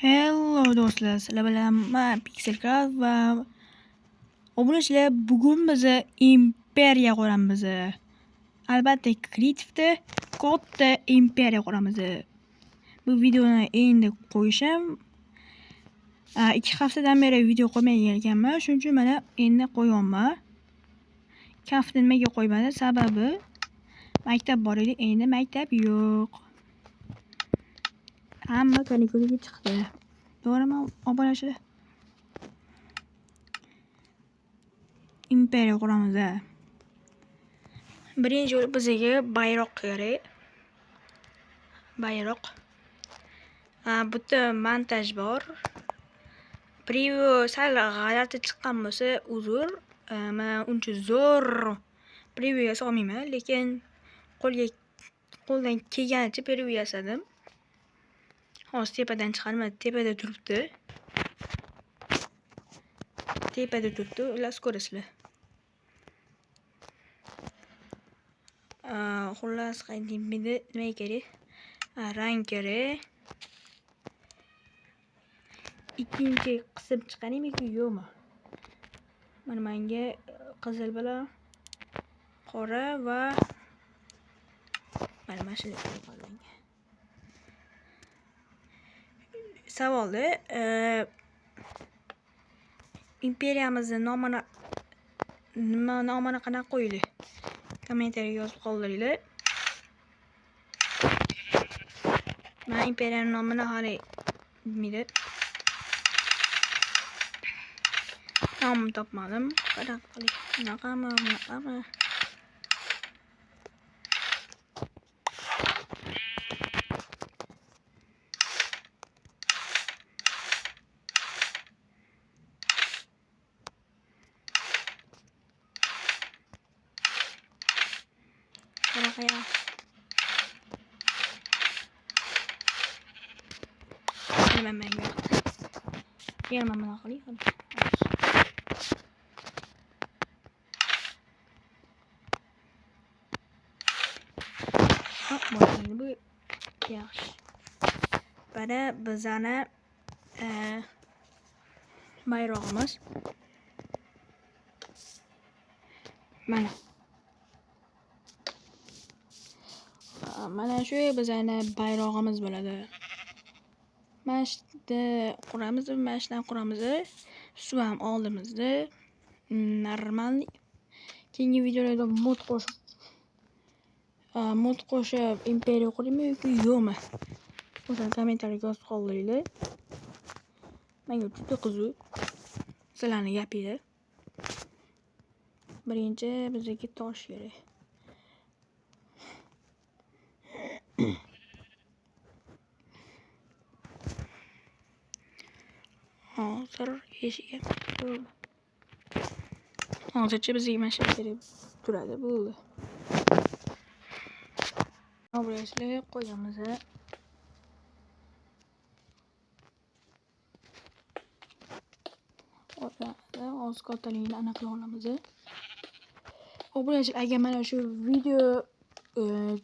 Hello do'stlar, sizlar bilan men Pixelcraft va obunachilar, bugun biz imperiya quramiz. Albatta, Creative'da katta imperiya quramiz. Bu videoni endi qo'yishim. 2 haftadan beri video qo'ymagan ekanman, shuning uchun mana endi qo'yyapman. 2 hafta nimaga qo'ymadim? Sababi maktab bor edi, endi maktab yo'q. Hamma kanikuliga chiqdi. To'g'rimi, obunachilar? Imperiya quramiz. Birinchi bo'lib bizga bayroq kerak. Bayroq. Bu yerda montaj bor. Preview sal g'alati chiqqan bo'lsa, uzr. Men uncha zo'r preview yasa olmayman, lekin qo'ldan kelganicha preview yasadim. Hozir tepadan chiqarma, tepada turibdi. Tepada turibdi, ular ko'rasizlar. Xullas, nima kerak? Rang kerak. Ikkinchi qism chiqaraymi yoki yo'qmi? Mana menga qizil bilan qora va mana shuni kerak. Savolda imperiyamizni nomini nima nomini qanaqa qo'ydik? Kommentariyaga yozib qoldiringlar. Men imperiyaning nomini hali bilmaydi. Nom topmadim. Qanaqa qilay? Bunaqami, bunaqami? Yana mana qilay. Bu yaxshi. Mana bizani bayrog'imiz. Mana. Mana shu bizani bayrog'imiz bo'ladi. Mana shu yerda quramiz, mana shudan quramiz. Suv ham oldimizda. Normal. Keyingi videolarda mod qo'shib imperiya quraymi yoki yo'qmi? O'zini kommentariyaga yozib qoldiringlar. Menga juda qiziq sizlarning gapinglar. Birinchi bizga tosh kerak. Hozir eshik. Hozircha bizga mana shu kerak turadi, bo'ldi. Obunachilar qo'yamiz. Hozir kattaligini aniqlab olamiz. Obunachilar, agar mana shu video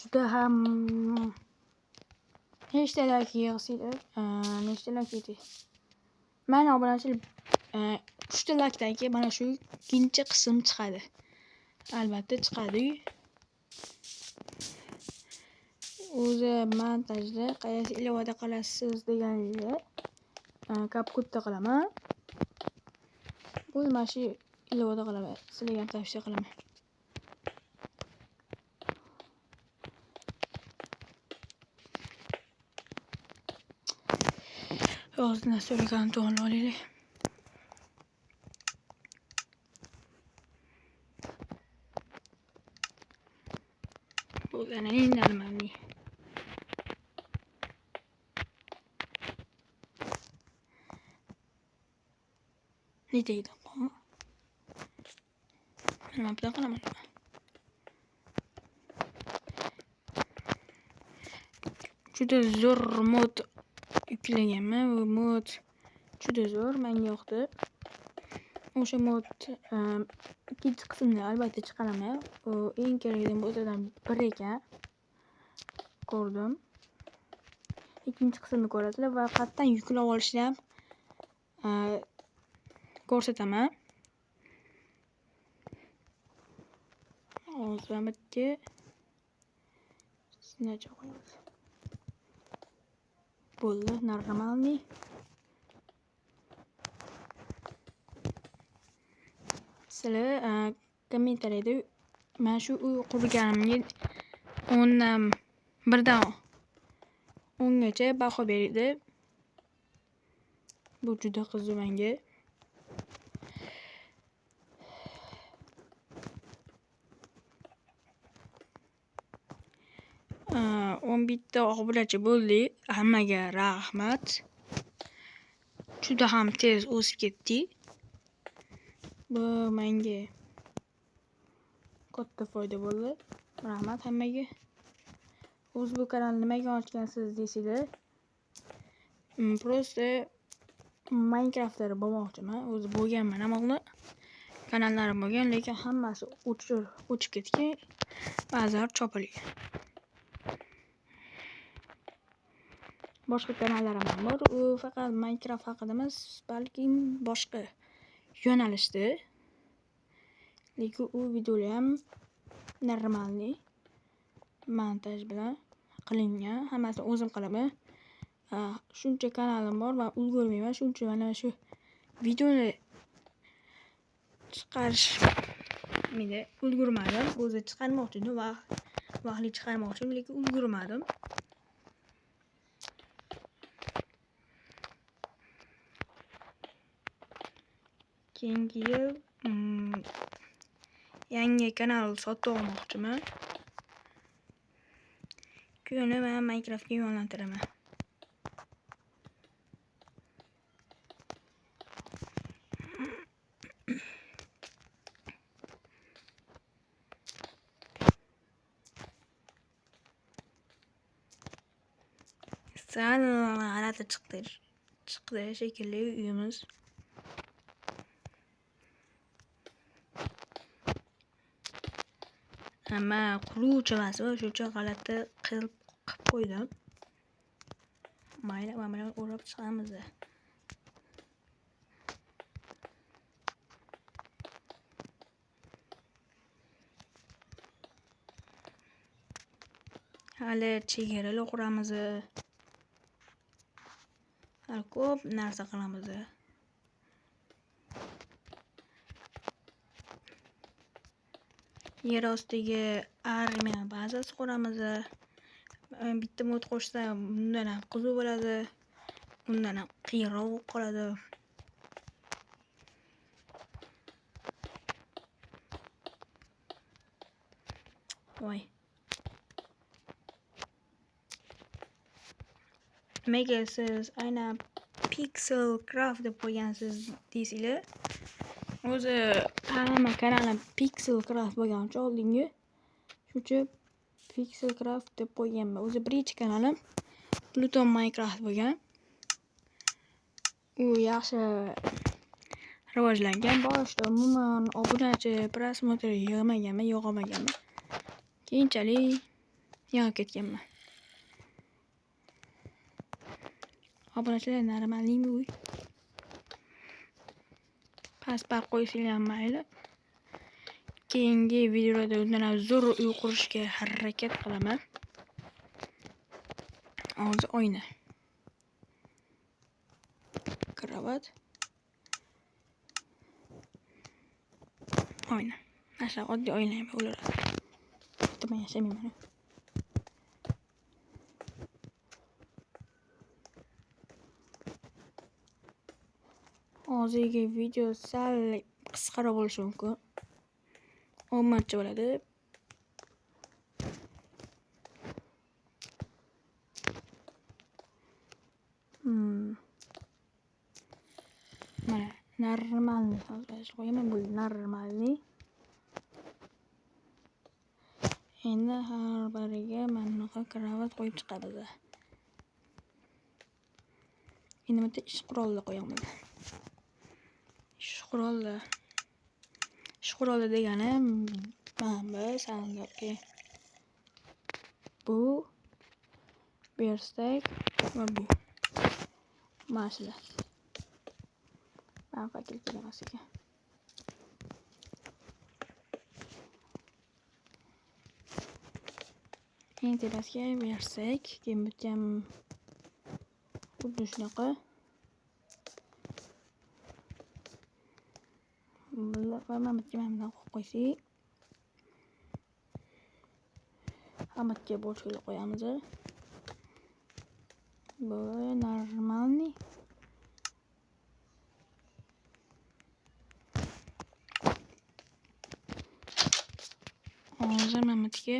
juda ham nechta like yig'sanglar, nechta like yig'di? Mana obunachilar 3 ta likedan keyin mana shu ikkinchi qism chiqadi. Albatta chiqadi. O'zi montajda qaysi ilovada qilasiz deganingizda CapCut'da qilaman. Bu mana shu ilovada qilaman. Sizlarga ham tavsiya qilaman. Hozir nastroykani to'g'irlab olaylik. Bo'ldi, ana endi нормальный. Ne deydi? Nima bilan qilaman? Juda zo'r mod yuklaganman. Bu mod juda zo'r, menga yoqdi. O'sha mod ikkinchi qismini albatta chiqaraman. U eng kerakli modlardan biri ekan. Ko'rdim. Ikkinchi qismini ko'rasizlar va qayerdan yuklab olishni ham ko'rsataman. Hozir mana bu yerga sinacha qo'yamiz. Bo'ldi, normalniy. Sizlar kommentariyada mana shu uy qurganimga 10dan 1dan 10gacha baho beringlar. Bu juda qiziq menga. O'n bitta obunachi bo'ldik. Hammaga rahmat. Juda ham tez o'sib ketdik. Bu menga katta foyda bo'ldi. Rahmat hammaga. O'zi bu kanalni nimaga ochgansiz desanglar, просто Minecraftlar bo'lmoqchiman. O'zi bo'lganman ham oldin. Kanallarim bo'lgan, lekin hammasi o'chib ketgan. Ba'zilari chopilgan. Boshqa kanallarim ham bor. U faqat Minecraft haqida emas, balkim boshqa yo'nalishda. Lekin u videolar ham normalniy montaj bilan qilingan. Hammasini o'zim qilaman. Shuncha kanalim bor va ulgurmayman. Shuncha mana shu videoni chiqarish meni ulgurmadim. O'zi chiqarmoqchi edim, vaqtli chiqarmoqchi edim, lekin ulgurmadim. Keyingi yil yangi kanal sotib olmoqchiman. Kuni men Minecraftga yo'naltiraman. Sal g'alati chiqdi shekilli uyimiz. Amma quruvchi emasman, shuning uchun g'alati qilib qo'ydim. Mayli, mana buni o'rab chiqamiz. Hali chegaralar quramiz. Hali ko'p narsa qilamiz. Yer ostiga armiya bazasi quramiz. Bitta mod qo'shsa bundan ham qiziq bo'ladi. Undan ham qiyinroq bo'lib qoladi. Voy. Nimaga siz aynan Pixel Craft deb qo'ygansiz deysizlar? O'zi hamma kanalim Pixel Craft bo'lgani uchun oldingi shuning uchun Pixel Craft deb qo'yganman. O'zi birinchi kanalim Pluton Minecraft bo'lgan. U yaxshi rivojlangan. Boshida umuman obunachi, prosmotr yig'maganman, yig'olmaganman. Keyinchalik yig'ib ketganman. Obunachilar normalmi uy? Pasport qo'ysanglar ham mayli. Keyingi videolarda undan ham zo'r uy qurishga harakat qilaman. Hozir oyna. Kravat. Oyna. Mana shu oddiy oyna ham bo'laveradi. Bitta men yashamayman. Hozirgi video sal qisqaroq bo'lishi mumkin. 10 marta bo'ladi. Mana normalniy hozir qo'yaman, bu normalniy. Endi har biriga mana bunaqa kravat qo'yib chiqamiz. Endi bitta ish qurolini qo'yamiz. Ish quroli. Ish quroli degani mana bu sandiqqa. Bu berstak. Va bu. Mana shular. Mana fakir kerak emas ekan. Eng tepasiga bersak, keyin bu ham xuddi shunaqa. Va mana bu yerga mana bundan qo'yib qo'ysak. Hammaga bo'shlik qo'yamiz. Bu normalniy. Hozir mana bu yerga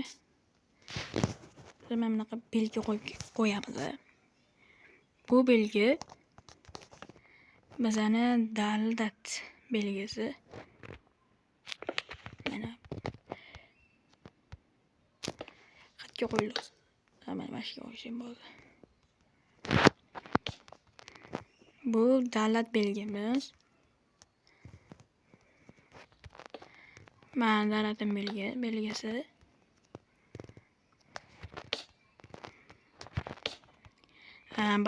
mana bunaqa belgi qo'yib qo'yamiz. Bu belgi bizani davlat belgisi. Mana xatga qo'yildi. Mana shu qo'yishim bo'ldi. Bu davlat belgimiz. Mana davlatim belgisi.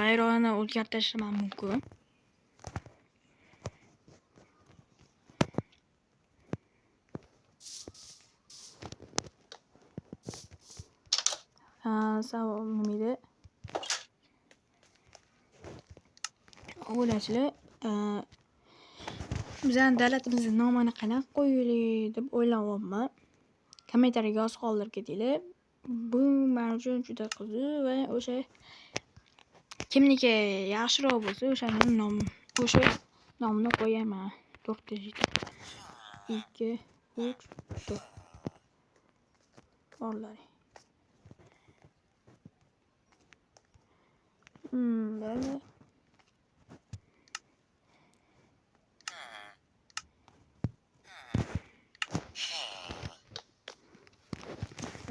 Bayroqni o'zgartirishim ham mumkin. Savol nima edi? Obunachilar, bizani davlatimizni nomini qanaqa qo'yaylik deb o'ylayapman. Kommentariyaga yozib qoldirib ketinglar. Bu men uchun juda qiziq va o'sha kimniki yaxshiroq bo'lsa, o'shaning o'sha nomini qo'yaman. 4 ta 2 3 4. Borlaring. Böyle.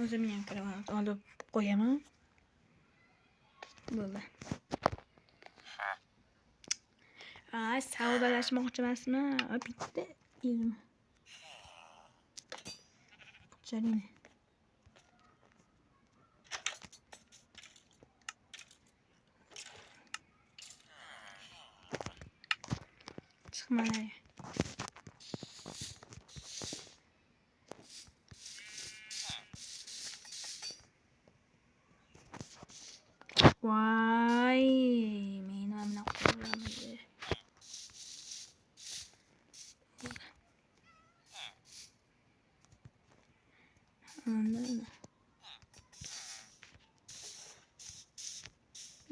O'zimni ham kravat olib qo'yaman. Bo'ldi. Ay, savdolashmoqchi emasman. Bitta ilm. Jarini. Chiqmalari. Voy, meni mana qo'yamiz. Ana.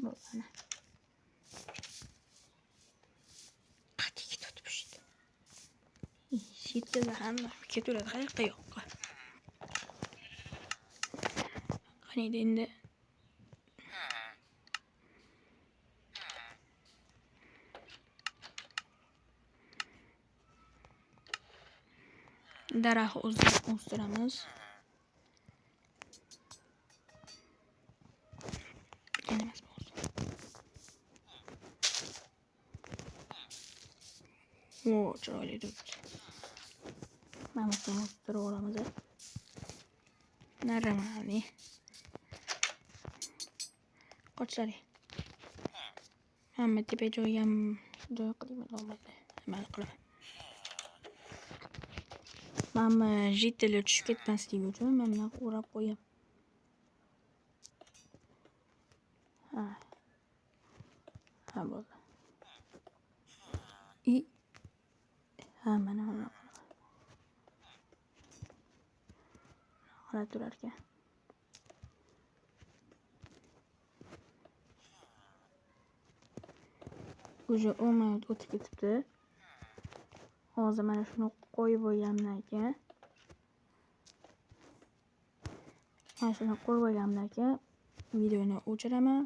Bo'ldi. Qatiga tutib tushdi. Yetkazdi hamma ketaveradi qayoqqa yo'qqa. Qaniydi endi. Daraxt o'stiramiz. Emas bo'lsin. O, chiroyli turibdi. Mana buni o'stirib olamiz. Normalniy. Qochlaring. Hamma tepa joyga ham joy qilayman, olmaydi. Nima qilaman? Mana jittelar tushib ketmasligi uchun mana bunaqa o'rab qo'yaman. Ha. Ha, bo'ldi. Ha, mana bunaqa. G'alati turar ekan. Уже 10 minut o'tib ketibdi. Hozir mana shuni qo'yib bo'lgandan keyin videoni o'chiraman.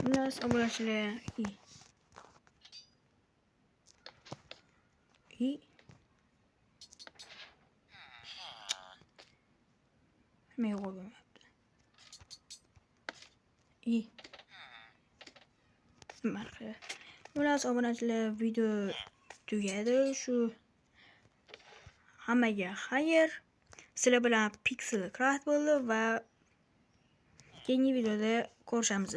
Xullas, obunachilar, nimaga qo'ymayapti? I. Nima? Xullas, obunachilar, video tugadi. Shu, hammaga xayr. Sizlar bilan Pixel Craft bo'ldi va keyingi videoda ko'rishamiz.